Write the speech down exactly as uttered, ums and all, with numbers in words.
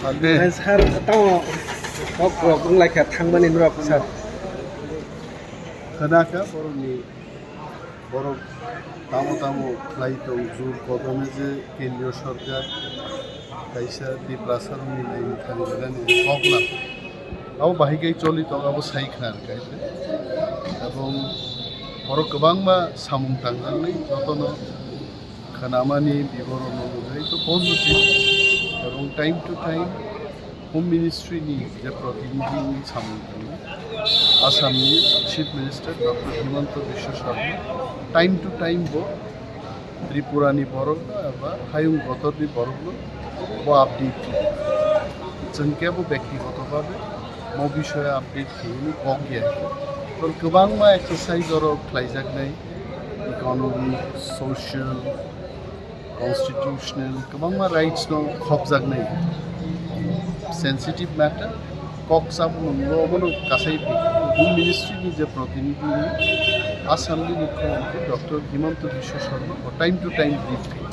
Sir, tamo kok rok wng lai kha thangmani norok, sir. Khna kha borokni, borok tamo tamo khlai tong, jur kodome je kendriyo sorkar kaisa Tiprasa rokni naimani thani rwnani kok lang. Abo bahai khe choli tong, abo sai khna rwkha. Ebong borok kwbangma samung tangjaknai, jotono khnamani biboronno nugwi to positive, ebong time to time Home Ministry ni je protinidhi ni samung tangwi Assam ni Chief Minister Doctor Himanta Biswa Sarma time to time bo Tripura ni borok no eba hayung kotor ni borok no bo update khlai. Chwng kebo bektigoto babe mo bishoyo update khlaiwi kok ya. Tei kwbangma exercise oro khlaijaknai, economic, social, constitutional, kwbangma rights no khopjaknai. Sensitive matter, kok sabmung no obono kasai Home Ministry ni je protinidhi ni Assam ni Mukhyamantri Doctor Himanta Biswa Sarma bo time to time brief khlai.